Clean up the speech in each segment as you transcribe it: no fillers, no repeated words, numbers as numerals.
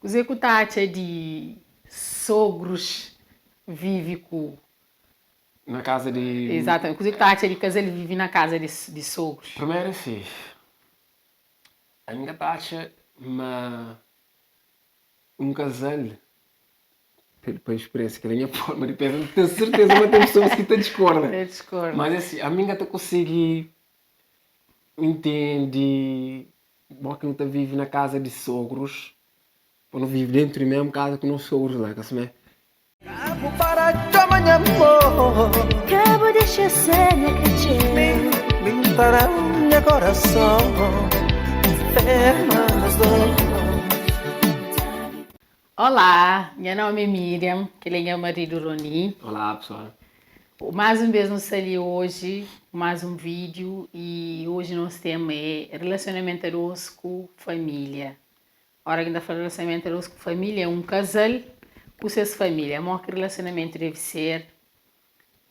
Kuzê ku ta atxa di sogrus vive ku. Na kaza di. Exatamente. Kuzê ku ta atxa di kazal vive na kaza di sogrus? Primeru é si, ami ka ta atxa ma un kazal, pa spiriensia, kel-la é nha forma di pensa, N ten serteza ma ten pesoas ki ta diskorda. Ta diskorda. Mas é si, ami N ka ta konsigi ntende Bo ki nu ta vive na kaza di sogrus, pa nu vive dentu di mesmu kaza ku nos sogrus la, ka simé? Ka bu para txoma nha amor. Ka bu dexa ser nha kretxeu. Mi, mi N ta da-u nha korason. Ferma nos dos. Olá, nha nómi é Miriam, kel é nha maridu Roni. Olá pessoal. Mais un bês nu sta li oji ku más un vídiu i oji nos tema é relasionamentu a dôs ku família. Óra ki N ta fla relasionamentu a dôs ku família é un kazal ku ses família, modi ki relasionamentu debe ser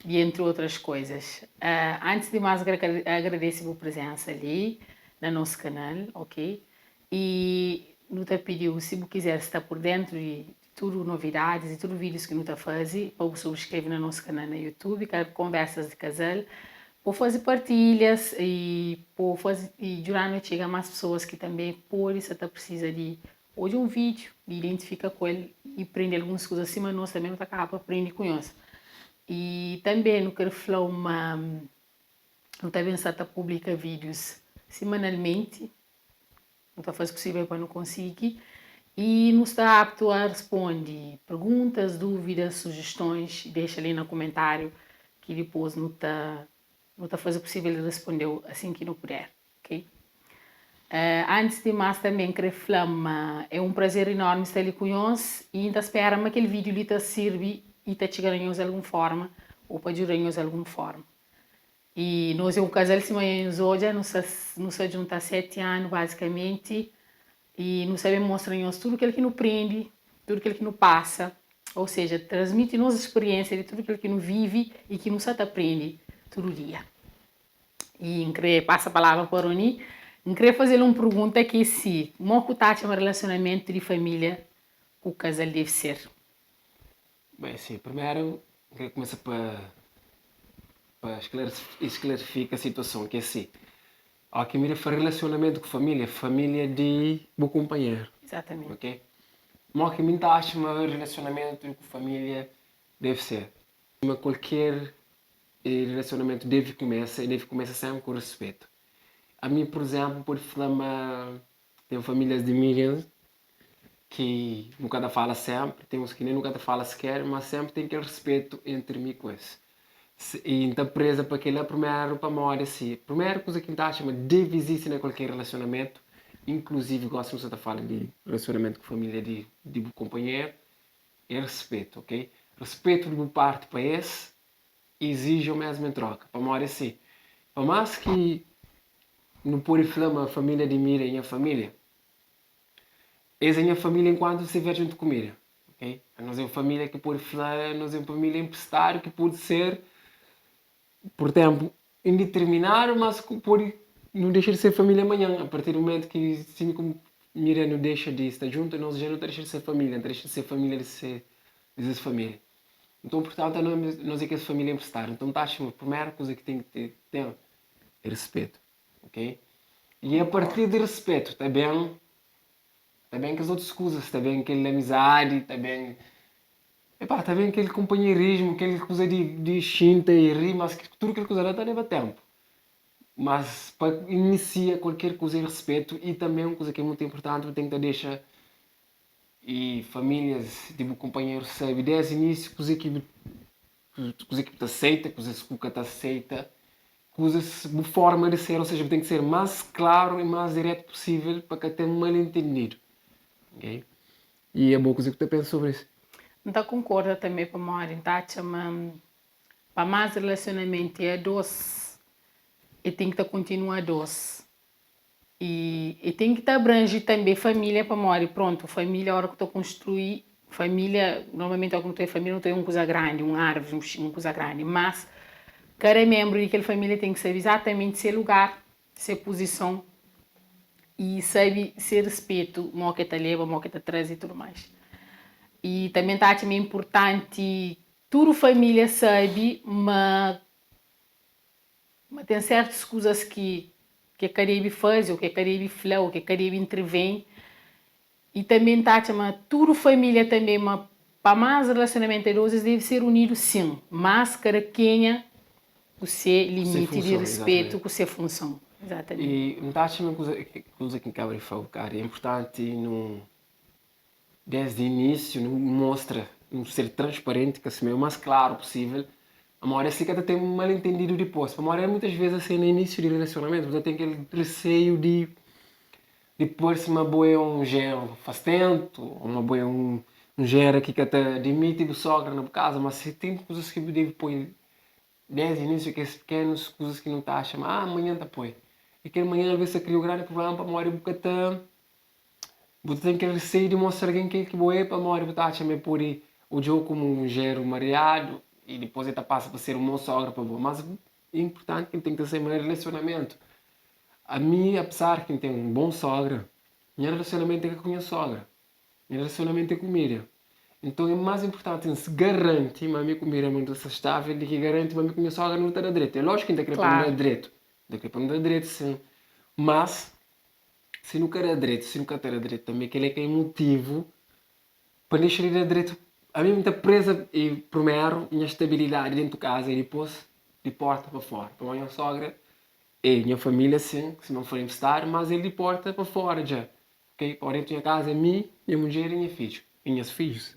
i entri otras koizas. Antis di más N kre agradese bu prezénsa li na nos kanal, ok? I nu ta pidi-u si bu kizer sta pur déntu di tudu novidadis i tudu vídius ki nu ta faze, pa bu subskreve na nos kanal na YouTube, Konversas di Kazal, pa bu faze partilhas i pa bu faze i djuda-nu txiga más pesoas ki tanbê pode sa ta prisiza di odja un vídiu, di identifika ku el i prende alguns kuza sima nos tanbê nu ta kaba pa prende ku nhos. I tanbê nu kre fla-u ma nu ta ben sa ta publika vídius simanalmenti. Nu ta faze pusível pa nu konsigi i nu sta aptu a responde perguntas, dúvidas, sujestons. Dexa li na kumentáriu ki dipôs nu ta nu ta faze pusível di responde-u asin ki nu puder, ok? Antis di más tanbê N krê fla ma é un prazer inórmi sta li ku nhos i N ta spera ma kel vídiu li ta sirbi i ta txiga na nhos di algun fórma ô pa djuda nhos di algun fórma. I nos é un kazal sima nha nhos odja, nu sta nu sta djunta há 7 anu bazikamenti i nu sta ben mostra nhos tudu kel ki nu prendi, tudu kel ki nu pasa, ou seja, transmiti nos spiriensia di tudu kel ki nu vivi i ki nu sta ta prendi tudu dia. I N kre pasa palavra pa Roni, N kre faze-l un pergunta ki é si, mo ku ta atxa ma relasionamentu di familia ku kazal debe ser? Bem, sim, primeru N kre kumesa pa pa esclarifika situason ki é si, ó ki mi ta fla relasionamentu ku familia, familia di bu kunpanheru. Exatamente. Ok? Mo ki mi ta atxa ma relasionamentu ku familia debe ser? Ma kualker relasionamentu debe kumesa, e debe kumesa senpri ku respetu. Ami, pur izenplu, N pode fla ma ten familias di Miriam ki nu ka ta fala senpri, ten uns ki nen nu ka ta fala siker, ma senpri ten kel respetu entri mi ku es. I N ta preza pa kel-la primeru pamodi si, primeru kuza ki N ta atxa ma debe izisti na kualker relasionamentu, inkluzivi gosi nu sta ta fala di relasionamentu ku familia di di bu kunpanheru, é respetu, ok? Respetu di bu parti pa es, iziji omesmu en troka, pamodi si, pa más ki nu pode fla ma familia di Mira é nha familia, Es é nha família enkuantu N stiver djuntu ku Miriam, ok? Nos é un família ki pode fla, nos é un família enprestadu ki pode ser por ténpu indeterminadu, mas ku pode nu dexa di ser família manhan. A partir di mumentu ki si mi ku Miriam nu dexa di sta djuntu, nos dja nu ta dexa di ser família, nu ta dexa di ser família di se di ses família. Nton, purtantu, nos é kes família enprestadu. Nton, N ta atxa ma primeru kuza ki ten ki ten é respetu. Ok? E a partir di respetu ta ben ta ben kes otus kuzas, ta ben kel amizadi, ta ben epá, ta ben kel kunpanheirismu, kel kuza di di xinta i ri, mas tudu kel kuza la ta leba ténpu. Mas pa inisia kualker kuza é respetu i tanbe un kuza ki é mutu inpurtanti bu ten ki ta dexa i famílias di bu kunpanheru sabe desdi inísiu kuzê ki bu Kuzê ki bu ta seita, kuzê ki bu ka ta seita, kuzas, bu forma di ser, ou seja, bu ten ki ser más klaru i más diretu pusível pa ka ten malentendidu, ok? I abo, kuzê ki bu ta pensa sobri es? N ta konkorda tanbê pamodi N ta atxa ma pa más relasionamentu é a dôs, e ten ki ta kontinua a dôs. I e ten ki ta abranji tanbe família pamodi, prontu, família óra ku ta konstrui família, normalmenti óra ku nu ta oia família nu ta oia un kuza grandi, un árvri, un kuza grandi, mas kada ménbru di kel família ten ki sabe izatamenti se lugar, se puzison. I sabe se rispetu, mo ke ta leba, mo ke ta traze i tudu mais. I tanbe N ta atxa ma é inpurtanti tudu família sabe ma ma ten sértus kuzas ki ke ka debe faze ô ke ka debe fla ô ke ka debe intervém. I tanbe N ta atxa ma tudu família tanbe ma pa más relasionamentu é dôs es debe ser unidu sin, mas kada kenha ku se limiti di rispetu, ku se funson. Izatamenti. I N ta atxa ma kuza kuza ki N kaba di fla un bokadu é inpurtanti nu desdi inísiu nu mostra, nu ser transparenti ka simé o más klaru pusível pamodi asi ka ta ten mal entendidu dipôs pamodi muitas ves asi na inísiu di relasionamentu bu ta ten kel reseiu di di parse ma bo é un jénru fastentu ô ma bo é un jénru ki ka ta admiti bu sogra na bu kaza ma si ten kuzas ki bu debe poi desdi inísiu kes pekenus kuzas ki nu ta atxa ma ah manhan ta poi i kel manhan alvês ta kria un grandi prubléma pamodi bu ka ta bu ta ten kel reseiu di mostra algen ken ki bo é pamodi bu ta atxa ma el pode odja-u komu un jénru mariadu i dipôs el ta pasa pa ser un mau sogra pa bo mas É inpurtanti ki N ten ki ta sai ma relasionamentu. Ami, apesar ki N ten un bon sogra, nha relasionamentu é ka ku nha sogra. Nha relasionamentu é ku Miriam. Nton é más inpurtanti N garanti ma ami ku Miriam nu ta sta stável di ki garanti ma ami ku nha sogra nu ta da dretu. É lójiku ki N ta krê pa nu da dretu. N ta krê pa nu da dretu, sin. Mas, si nu ka da dretu, si nu ka ta da dretu tanbê, kel-la é ka é mutivu Pa dexa di da dretu, ami N ta preza e primeru nha stabilidadi dentu kaza e dipôs di porta pa fora. Pamodi nha sogra e nha familia sin, sima N fla N mas el di porta pa fora dja, ok? Pamodi dentu nha kaza é mi, nha mudjer i nha fidju, i nhas fidjus.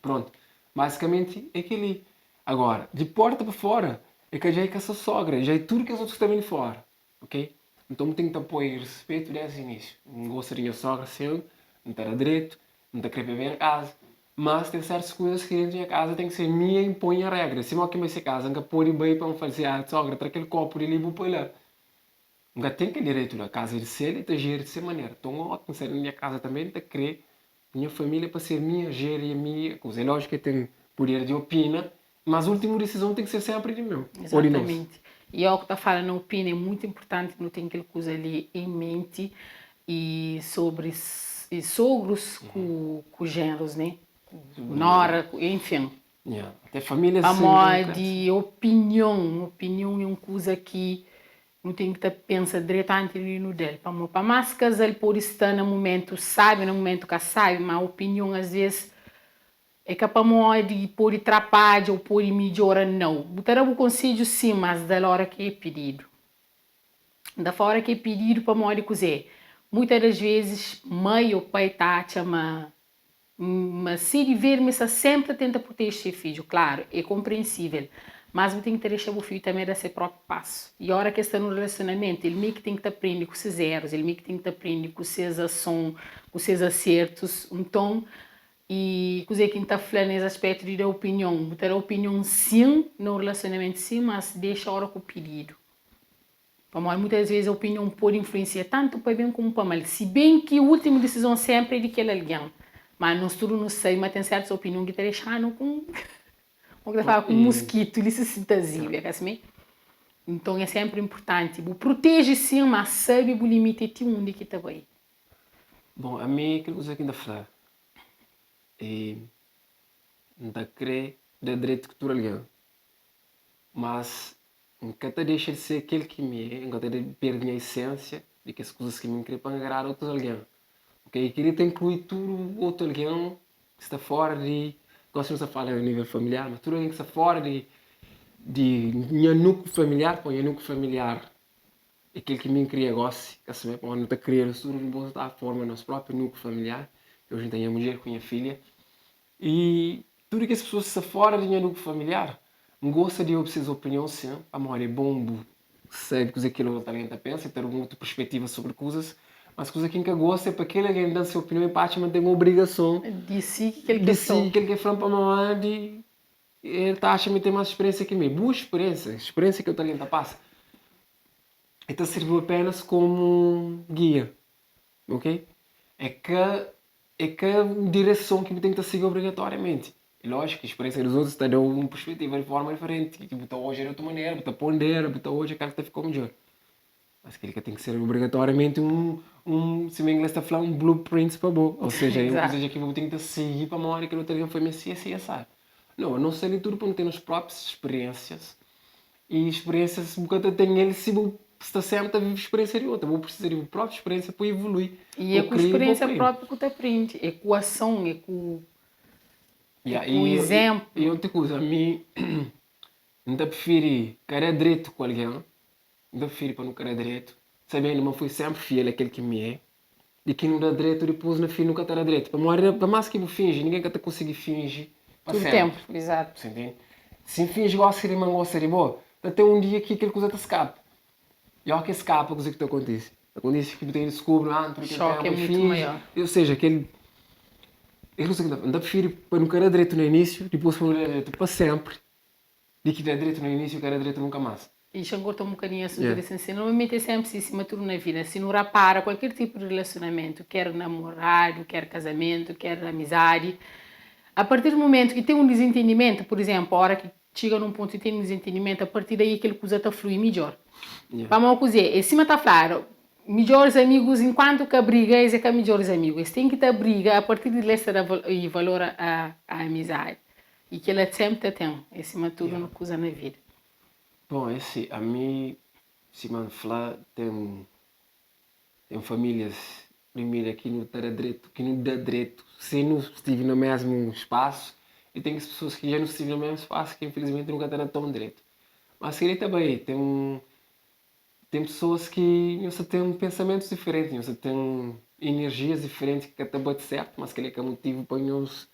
Prontu, bazikamenti é kel-li. Agora, di porta pa fora é ka dja é ka so sogra, dja é tudu kes otus ki sta ben di fora. Ok? Nton bu ten ki ta poi respetu desdi inísiu. N gosta di nha sogra sin, N ta da dretu, N ta kre pa el ben kaza, mas ten sertus kuzas ki dentu nha kaza ten ki ser mi a inpoi nha regra. Sima oki N bai se kaza, N ka pode bai pa N fla si, ah sogra tra kel kopu di li bu poi la. N ka ten kel direitu la. Kaza é di sel, el ta jeri di se manera. Nton oki N sai di nha kaza tanbe N ta kre nha familia pa ser mi a jeri e mi a kuza. É lójiku ki el ten puder di opina, mas últimu disizon ten ki ser sénpri di meu ô di nos. Exatamente. E ó ku ta fala na opina é mutu inpurtanti nu ten kel kuza li en menti e sobri e sogrus ku ku genros né, ku nora, ku enfin. Yeah. Até família Pamodi opinion, opinion é un kuza ki Nu ten ki ta pensa dretu antis di nu da-l. Pamodi pa más kazal pode sta na mumentu sábi, na mumentu ka sábi, má opinion asvês é ka pamodi pode trapadja ô pode midjora, nau. Bu ta da bu konsedju sin, mas da-l óra ki é pididu. N ta fla óra ki é pididu pamodi kuzê? Muitas das vezes mai ô pai ta atxa ma Ma si di ver mi sta sempri ta tenta proteje se fidju, klaru, é konprensível, mas bu ten ki ta dexa bu fidju tanbê da se própi pasu. I óra ki el sta nun relasionamentu, el mê ki ten ki ta prende ku ses érus, el mê ki ten ki ta prende ku ses ason, ku ses asertus. Nton, i kuzê ki N ta fla nes aspétu di da opinion? Bu ta da opinion sin, na un relasionamentu sin, mas dexa óra ku pididu. Pamodi muitas vezes opinion pode influensia tantu pa ben komu pa mal. Si ben ki últimu disizon sénpri é di kel algen. Má nos tudu nu sabe ma ten sértus opinion ki ta dexa-nu ku un, komu ki ta fla, ku un muskitu li si ta zibia, ka simé? Nton é sénpri inpurtanti bu proteje sin, má sabe bu limiti é ti undi ki ta bai. Bon, ami kel kuza ki N ta fla é, N ta krê da dretu ku tudu algen, mas N ka ta dexa di ser kel ki mi é, N ka ta perde nha esensia di kes kuzas ki mi N kre pa N agrada otus algen. Ok, kel-li ta inklui tudu otu algen ki sta fora di, gosi nu sta fala a nivel familiar, ma tudu algen ki sta fora di di nha núkliu familiar, pamodi nha núkliu familiar é kel ki mi N kria gosi, ka sima pamodi nu ta kria nos tudu nu ta forma nos propi núkliu familiar, ki oji N ten nha mudjer ku nha filha. I tudu kes pesoas ki sta fora di nha núkliu familiar, N gosta di obi ses opinion sin, pamodi é bon bu sabe kuzê ki kel otu algen ta pensa i ter un otu perspetiva sobri kuzas. Mas kuza ki N ka gosta é pa kel algen da-m se opinion i pa atxa ma N ten obrigason Di sigi kel ki di sigi kel ki el fla-m pamodi el ta atxa ma el ten más spiriénsia ki mi. Bu spiriénsia, spiriénsia ki otu algen ta pasa, el ta sirbi-u apénas komu gia. Ok? É ka é ka un direson ki bu ten ki ta sigi obrigatoriamenti. É lójiku ki speriénsia di otus ta da-u un perspetiva di forma diferenti, ki bu ta odja di otu manera, bu ta pondera, bu ta odja kal ki ta fika midjór. Mas kel-li ka ten ki ser obrigatoriamenti un, un, sima inglês ta fla, un blueprint pa bo. Ou seja, un kuza ki bu ten ki ta sigi pamodi kel otu algen foi mi asi, asi, asadu. Nau, nos sta li tudu pa nu ten nos próprius spiriénsias i spiriénsias bu ka ta ten el si bu sta sénpri ta vive spiriénsia di otu. Bu prisiza di bu própriu spiriénsia pa ivolui, I é pa ku kria i pa spiriénsia prende. própriu ku ta prende, é ku ason, é ku é Ya, ku i, i izénplu. otu kuza, ami N ta prifiri ka da dretu ku algen, N ta prifiri pa nu ka da dretu, sabendu ma N foi sénpri fiel a kel ki mi é, di ki nu da dretu dipôs na fin nu ka ta da dretu. Pamodi pa más ki bu finji, ningen ka ta konsigi finji pa Tudu sénpri. ténpu, izatu. Bu ntende? Si N finji gósi di ma N gosta di bo, ta ten un dia ki kel kuza ta skapa. I óki el skapa, kuzê ki ta kontise? Ta kontise ki bu ta diskubri ma tudu kel Xóki é ténpu el mutu finji. maior. Ou seja, kel é kuza ki N ta fla, N ta prifiri pa nu ka da dretu na inísiu, dipôs pa nu da dretu pa sénpri. Di ki da dretu na inísiu ka da dretu nunka más. I xa N korta un bokadinhu asuntu di sinseru. Normalmenti é sénpri si, sima tudu na vida. Si nu rapara kualker tipu di rilasionamentu, ker namoradu, ker kazamentu, ker amizadi, a partir di mumentu ki ten un dizintendimentu, pur izénplu, óra ki txiga nun pontu di ten un dizintendimentu, a partir daí kel kuza ta flui midjór. Pamodi kuzê? É sima ta fladu, midjóris amigus inkuantu ka briga, es é ka midjóris amigu. Es ten ki ta briga, a partir di la es ta da valor a amizadi. I kela senpri ta ten, é sima tudu Yeah. kuza na vida. Bom, é si, ami, sima N fla, ten ten famílias família ki nu ta da dretu, ki nu da dretu si nu stivi na mesmu spasu i ten kes pesoas ki dja nu stivi na mesmu spasu ki infilismenti nu ka ta da ton dretu. Mas kel-li ta bai, ten Ten pesoas ki nhos ta ten pensamentus diferenti, nhos ta ten energias diferenti ki ka ta bate sertu, mas kel-li é ka motivu pa nhos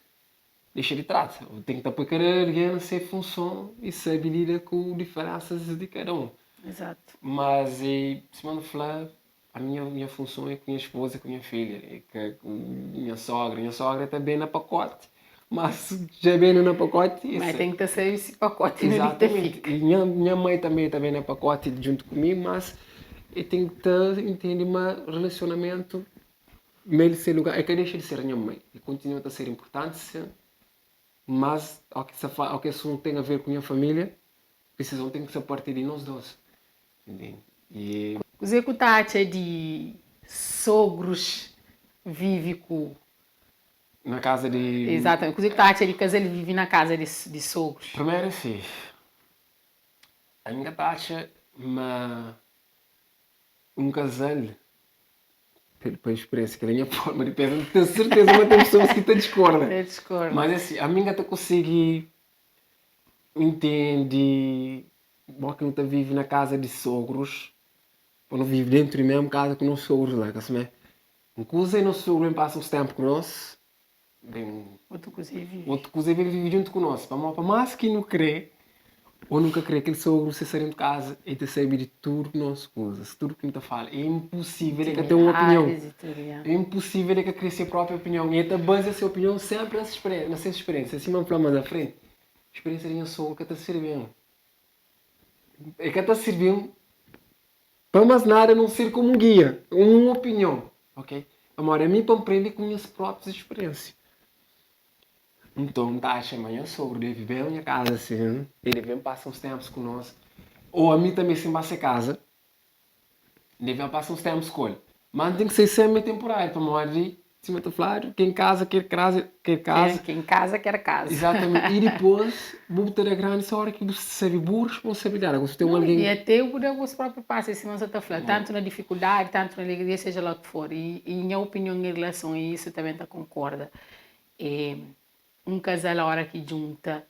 dexa di trata. Bu ten ki ta poi kada algen na se funson i sabe lida ku diferensas di kada un. Exato. Mas e sima nu fla, a minha minha funson é ku nha esposa e ku nha filha, é ka ku nha sogra. Nha sogra ta ben na pakote, Mas dja benu na pakoti. Mas ten ki ta sabe si pakoti na di ta fika. E nha, nha mãe também ta ben na pakoti djuntu ku mi, mas e ten ki ta intende ma relacionamento ma el se lugar, e ka dexa di ser nha mãe, e kontinua ta ser importanti sin, mas o ki sa o ki asuntu ten a ver ku nha familia, disizon ten ki ser parti di nos dos, intende? E. Kuzê ku ta atxa di sogrus vive ku Na kaza di. Exatamente. Kuzê ki ta atxa di kazal vive na kaza di di sogrus? Primeru é si, ami ka ta atxa ma un kazal, pa spiriensia, kel-la é nha forma di pensa, N ten serteza ma ten pesoas ki ta diskorda. Ta diskorda. Mas é si, ami N ka ta konsigi intende modi ki nu ta vive na kaza di sogrus, pa nu vive dentu di mesmu kaza ku nos sogrus la, ka simé? Un kuza é nos sogru ben pasa uns ténpu ku nos, ben. Otu kuza é vive. Otu kuza é ben vive djuntu ku nos. Pamodi pa más ki nu krê ô nu ka krê, kel sogru si sta déntu kaza, el ta sabe di tudu nos kuzas, tudu ki nu ta fala. É inposível el ka ten un opinion. É inposível el ka krê se própi opinion. I el ta bazia se opinion sénpri na se na se spiriénsia. Sima N fla más na frenti, spiriénsia di nha sogru ka ta sirbi-m. El ka ta sirbi-m Pa más nada a não ser komu un gia, un opinion, ok? Pamodi ami pa N prende ku nhas próprias spiriénsia. Nton, N ta atxa ma nha sogru debe ben nha kaza sin, el debe ben pasa uns ténpus ku nos, ô ami tanbe si N ba se kaza, N debe ben pasa uns ténpus ku el. Má N ten ki sai sénpri tenpuráriu, pamodi Sima ta fladu, ken kaza ker kraza, ker kaza. Ken kaza ker kaza. Exatamente. I dipôs bu ta da grandi só ora ki bu sabe bu responsabilidadi. Agora si ten un algen. I até bu da bus própi pasu, é sima N sa ta fla, tantu na difikuldadi, tantu na alegria, seja lá o ki for. I nha opinion en relason a isu, tanbe N ta konkorda, é un kazal ora ki djunta,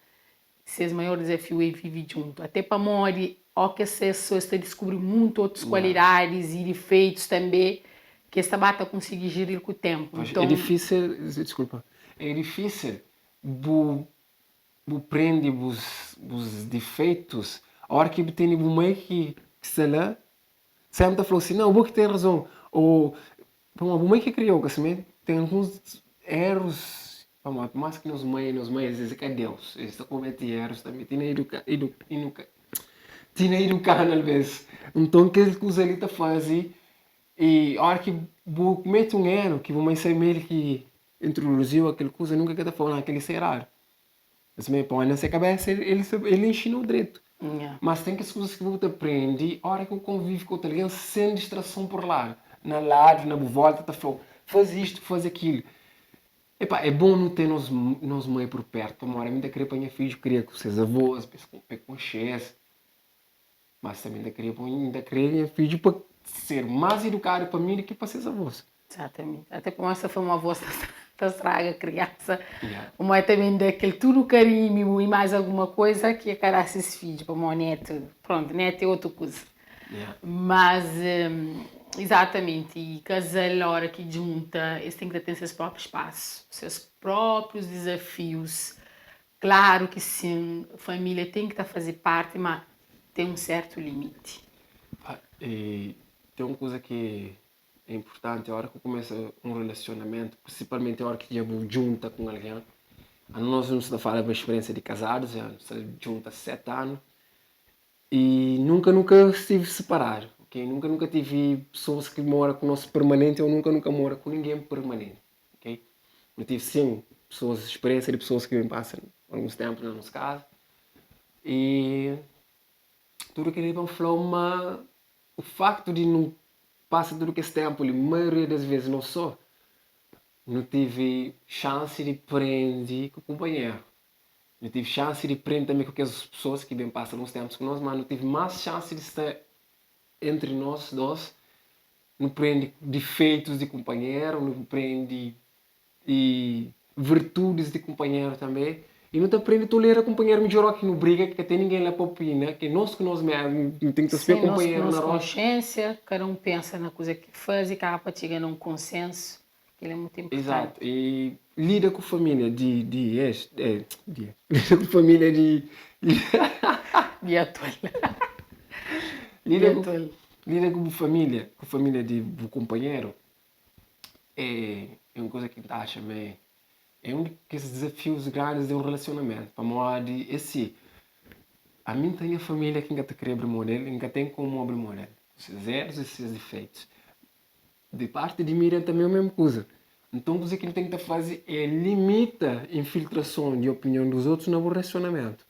ses maior dizafiu é vive djuntu. Até pamodi ó ki es ses es ta diskubri muntu otus kualidadis i difeitus tanbe ki es ta ba ta konsigi jiril ku tenpu. Pois, é difísil, desculpa, é difísil bu bu prende bus bus difeitus ora ki bu tene bu mai ki sta la sempre ta fla-u si, nau, bo ki ten razon ô Pamodi bu mai ki kriau ka simé ten alguns erus pamodi por mas ki nos mai é nos mai es é ka Deus es ta kometi erus tanbe ti na iduka iduka ti na idukanu alves nton kel kuza li ta fazi i ora ki bu kometi un eru ki bu mai sabe ma el ki introduziu akel kuza nunka ka ta flau na kel-li sta eradu. Mas mi poi na se kabesa el el inxinau dretu. Mas ten kes kuzas ki bu ta prende ora ki bu konvive ku otu algen sen distrason pur ladu. Na ladu, na bu volta ta fla-u, faze istu, faze akilu. Epa, é bon nu ten nos nos mai pur pertu pamodi ami ta kre pa nha fidju kria ku ses avôs, pa es pa e konxe-s. Mas tanbe N ta kre pa N ta kre nha fidju pa ser más idukadu pa mi di ki pa ses avôs. Exatamente. Até pamodi se foi un avô ta straga kriansa. Pamodi ta ben da kel tudu karinhu i mais alguma koza ki e ka da ses fidju. Pamodi netu, prontu, netu é otu kuza. Mas, exatamente, i kazal óra ki djunta es ten ki ta ten ses própriu spasu, ses próprius dizafius. Klaru ki sin, família ten ki ta faze parti, má ten un sértu limiti. I ten un kuza ki é inpurtanti óra ki kumesa un relasionamentu, prinsipalmenti óra ki dja bu djunta ku un algen. Anos nu sta fala pa spiriénsia di kazadus, dja nu sta djunta 7 anu i nunka nu ka stive siparadu, ok? Nunka nu ka tive pesoas ki mora ku nos permanenti ô nunka nu ka mora ku ningen permanenti, ok? Nu tive sin pesoas, spiriénsia di pesoas ki ben pasa alguns ténpu na nos kaza i tudu kel-li pa N fla-u ma O facto di nu pasa tudu kes tempu li, maioria des ves nos so, nu tive xansi di prendi ku kunpanheru. Nu tive xansi di prendi tanbe ku kes pesoas ki ben pasa alguns tempus ku nos, ma nu tive mas xansi di sta entri nos dos, nu prendi difeitus di kunpanheru, nu prendi i virtudis di kunpanheru tanbe, i nu ta prende tolera kunpanheru midjor oki nu briga ki ka ten ningen la pa opina, ki nos ku nos mesmu nu ten ki ta spia Sim, nos ku kunpanheru nos na rostu. konxénsia, kada un pensa na kuza ki faze, kaba pa txiga na un konsensu, kel-li é mutu inpurtanti. Izatu, i lida ku família di di ex, di ex, lida ku família di Di atual. Di lida ku atual. lida ku bu família, ku família di bu kunpanheru É é un kuza ki N ta atxa ma é é un di kes dizafius grandis di un relasionamentu pamodi é si, ami N ten nha família ki N ka ta kre abri mon del i N ka ten komu abri mon del, ku ses erus i ses difeitus. Di parti di Miriam tanbe é mésmu kuza. Nton kuze ki N ten ki ta faze é limita infiltrason di opinion di otus na bu relasionamentu.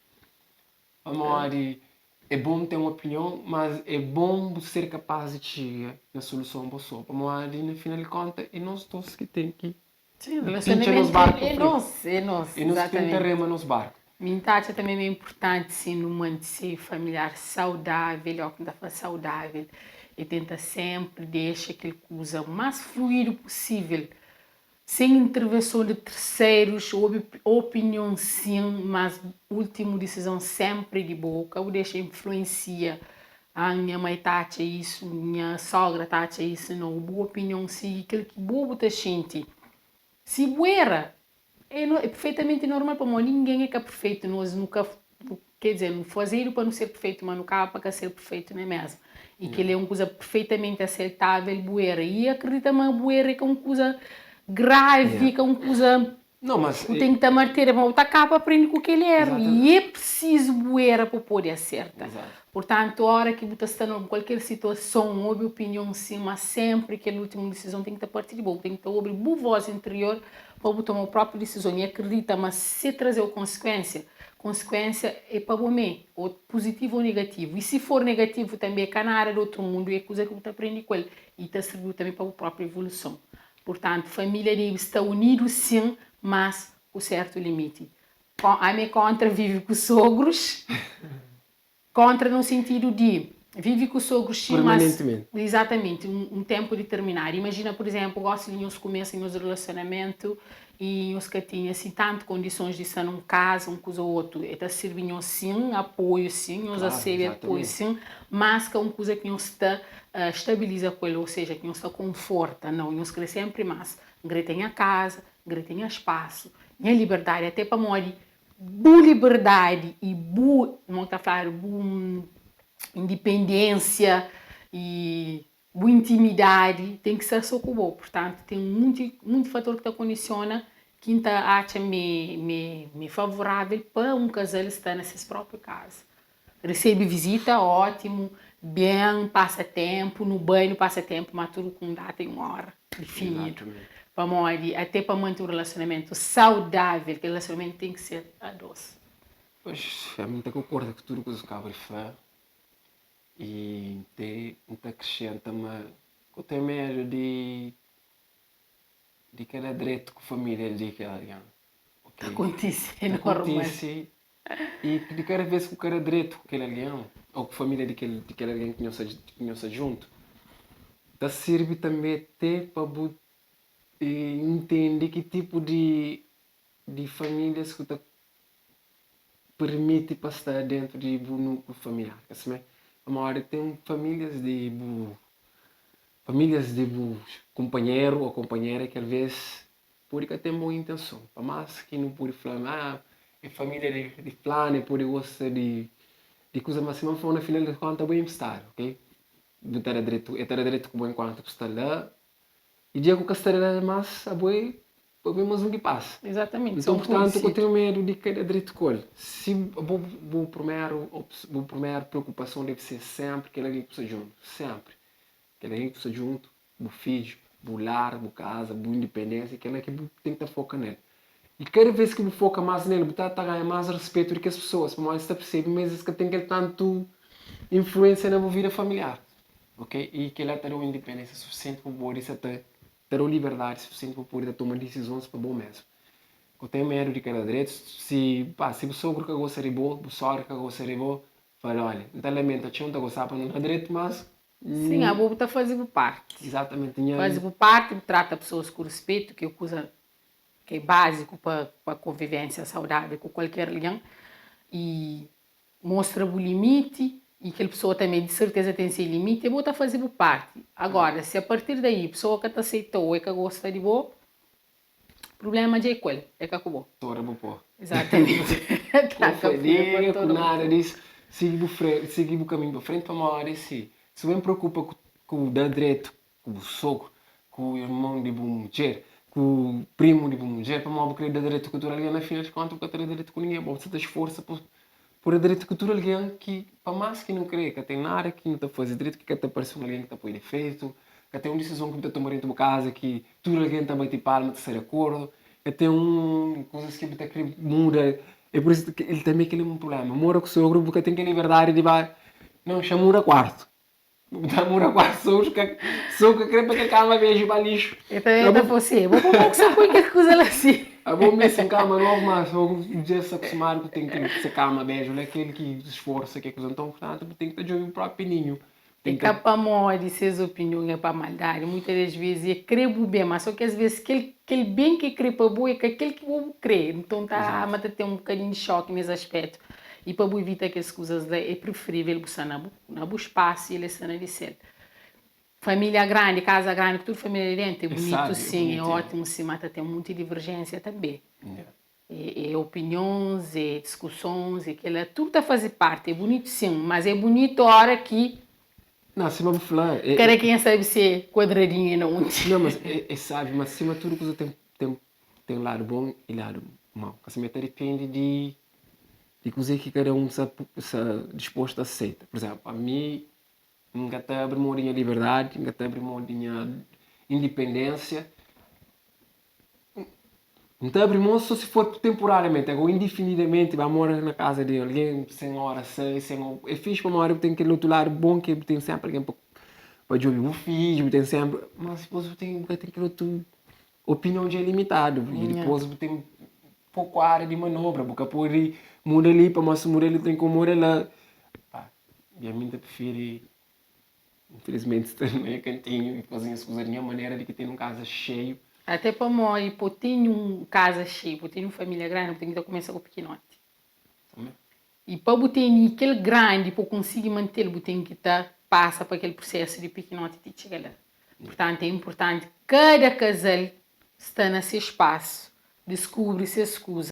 Pamodi é bon ten opinion, mas é bon bu ser kapaz di txiga na soluson bo so. Pamodi na final di konta é nos dos ki ten ki Sim, pintxa nos relacionamento barku é fri. nos, é nos, É nos ki ten ki exatamente. rema nos barku. Mi N ta atxa tanbe ma é inpurtanti sin nu mante seio familiar saudável, ó ki N ta fla saudável, é tenta senpri dexa kel kuza más fluidu pusível Sen intervenson di terserus, obi opinion sin, mas ultimu disizon senpri di bo. Ka bu dexa influensia, ah nha mai ta atxa isu, nha sogra ta atxa isu, nau. Bu opinion sigi kel ki bo bu ta xinti. Si bu era, é é perfeitamenti normal pamodi ningen é ka perfeitu, nos nu ka Quer dizer, nu fazedu pa nu ser perfeitu, ma nu kaba pa ka ser perfeitu na mesma. I kel-li é un kuza perfeitamenti aseitável, bu era. I akredita ma bu era é ka un kuza gravi, é ka un kuza ku ten ki ta martira, ma bu ta kaba pa prende ku kel eru. I é prisizu bu era pa bu pode aserta. Purtantu, óra ki bu ta sta na kualker situason, obi opinion sin, ma sénpri kel últimu disizon ten ki ta parti di bo. Bu ten ki ta obi bu vós interior pa bu toma bu própi disizon. I akredita ma si traze-u konsikuénsia, Konsikuensia é pa bo mé, ô puzitivu ô negativu. I si for negativu tanbê, é ka nada di otru mundu, é kuza ki bu ta prende ku el i ta sirbi-u tanbê pa bu própi evoluson. Purtantu, família debe sta unidu sin, mas ku sértu limiti. Ami é kóntra vive ku sogrus. Kóntra no sentidu di vive ku sogrus sin, mas. Permanentimenti. Izatamenti, un ténpu diterminadu. Imajina, pur izénplu, gósi li nhos kumesa nhos relasionamentu i nhos ka tinha si tantu kondisons di sta na un kaza, un kuza ô otu. E ta sirbi nhos sin, apoiu sin, nhos Klaru, rasebe apoiu izatamenti. sin, mas ka un kuza ki nhos ta stabiliza ku el, ô seja, ki nhos ta konforta. Nau, nhos krê sénpri más. N krê ten nha kaza, N krê ten nha spasu, nha liberdadi, até pamodi Bu liberdadi i bu, mo ta fladu, bu indipendênsia i bu intimidadi ten ki ser so ku bo. Purtantu, ten munti, munti fator ki ta kondisiona ki N ta atxa m'é, m'é, m'é favorável pa un kazal sta na ses própi kaza. Resebe vizita, ótimu, ben, pasa ténpu, nu bai, nu pasa ténpu, má tudu ku un data i un óra difinidu. Pamodi, até pa mante un relasionamentu saudável, kel relasionamentu ten ki ser a dôs. Pois, ami N ta konkorda ku tudu kuzas ki kaba di fla i N te N ta akresenta ma ku ten medu di di ka da dretu ku familia di kel algen, ok? Ta kontise, é Ta normal. kontise i di kada ves ku ka da dretu ku kel algen ô ku familia di kel di kel algen ki nhos sta ki nhos sta djuntu, ta sirbi tanbe te pa bu ntende ki tipu di di familias ku ta permiti pa sta dentu di bu núkliu familiar, ka simé? Pamodi ten familias di bu familias di bu kunpanheru ô kunpanhera ki alvês pode ka ten bon intenson. Pa más ki nu pode fla ma ah é familia di flanu, e pode gosta di di kuza, ma sima N fla na final di konta bo é inpstadu, ok? Bu ta da dretu, e ta da dretu ku bo enkuantu bu sta la i dia ku ka sta la más abo é Pa ben mas un ki pasa. Exatamente, Nton, são purtantu, ka conhecidos. ten medu di ka da dretu ku el. Si bo bu primeru bu primeru preokupason debe ser senpri kel algen ki bu sta djuntu. Senpri. Kel algen ki bu sta djuntu, bu fidju, bu lar, bu kaza, bu indipendensia, kel-la ki bu ten ki ta foka nel. I kada ves ki bu foka mas nel, bu ta ta ganha mas respetu di kes pesoas, pamodi es ta persebe ma es ka ten kel tantu influensia na bu vida familiar. Ok? I kel-la ta da-u indipendensia sufisienti pa bu pode sa ta Ta da-u liberdadi sufisienti pa bu pode ta toma disizons pa bo mesmu. Ka bu ten medu di ka da dretu. Si, pa, si bu sogru ka gosta di bo, bu sogra ka gosta di bo, fala, Olha, N ta lamenta txeu, N ta gostaba pa nu da dretu, mas Sin, abo bu ta faze bu parti. Izatamenti, nha. Faze bu parti, bu trata pesoas ku ruspetu, ki é kuza ki é báziku pa pa konvivénsia saudável ku kualker algen. I Mostra bu limiti i kel pessoa tanbe di serteza ten se limiti e bo ta faze bu parti. Agora si a partir daí pessoa ka ta aseita ou e ka gosta di bo, prublema dja e ku el, e ka ku bo. Tora bu po. Exatamente. Ku Tranka fulha pa fadiga, ku tora bu nada po. disso, sigi bu fre, sigi bu kaminhu pa frenti pamodi si si bu ben preokupa ku ku da dretu ku bu sogru, ku irmon di bu mudjer, ku primu di bu mudjer, pamodi bu krê da dretu ku tudu algen, na final di konta bu ka ta da dretu ku ningen. Bo sa ta sforsa pa pa da dretu ku tudu algen ki pa más ki nu krê, ka ten nada ki nu ta faze dretu ki ka ta parse un algen ki ta poi defeitu, ka ten un disizon ki bu ta toma dentu bu kaza ki tudu algen ta bati palma ta sta di akordu, ka ten un kuzas ki bu ta krê muda. É pur isu ki el tanbe kel-li é un prubléma. Mora ku sogru bu ka ten kel liberdadi di ba, nau, xa muda kuartu. Bu ta mura kuase sogru ka sogru ka kre pa kel kama beju ba lixu. E ta e ta fla si, bo bo ku sa poi kel kuza la si. Abo meste un kama novu ma sogru dja sta kustumadu ku ten kel se kama beju la kel ki sforsa ke kuza nton purtantu bu ten ki ta djobe bu propi ninhu. É ka pamodi ses opinion é pa maldadi, muitas das vezes é kre bu ben, ma so ki as vezes kel kel ben ki kre pa bo é ka kel ki bo bu kre, nton ta ama ta ten un bokadinhu di xoki nes aspetu. I pa bu ivita kes kuzas la é preferivel bu sta na bu Na bu spasu i el é sta na di sel. Família grandi, kaza grandi ku tudu família li dentu é bunitu sin, é ótimu sin, ma ta ten munti diverjénsia tanbê. É opinions, é diskusons, é kel-la, tudu ta faze parti. É bunitu sin, mas é bunitu óra ki. Não, sima bu fla, é. Kada kenha sabe se kuadradinhu é na undi. Não, mas é sabi, mas sima tudu kuza ten ten ten ladu bon i ladu mau. Ka sima ta dipende di di kuzê ki kada un sta sta dispostu a aseita. Pur izénplu, ami N ka ta abri mô di nha liberdadi, N ka ta abri mô di nha indipendénsia. N ta abri mô sô si for tenpurariamenti. Agora, indifinidamenti, ba mora na kaza di algen sen óra sai, sen. É fixi pamodi bu ten kel otu ladu bon ki bu ten sénpri algen pa pa djobe bu fidju, bu ten sénpri. Má dipôs bu ten bu ka ten kel otu opinion dja é limitadu i dipôs bu ten poku ária di manobra, bu ka pode muda li pamodi si muda li ten ki muda la. Pá, i ami N ta prifiri infilismenti sta na nha kantinhu i faze nhas kuza di nha manera di ki ten un kaza xeiu. Até pamodi po ten un kaza xeiu, po ten un família grandi, bu ten ki ta kumesa ku pikinoti. I pa bu tene kel grandi pa bu konsigi mante-l, bu ten ki ta pasa pa kel prusésu di pikinoti ti txiga la. Purtantu, é inpurtanti kada kazal sta na se spasu, diskubri ses kuza.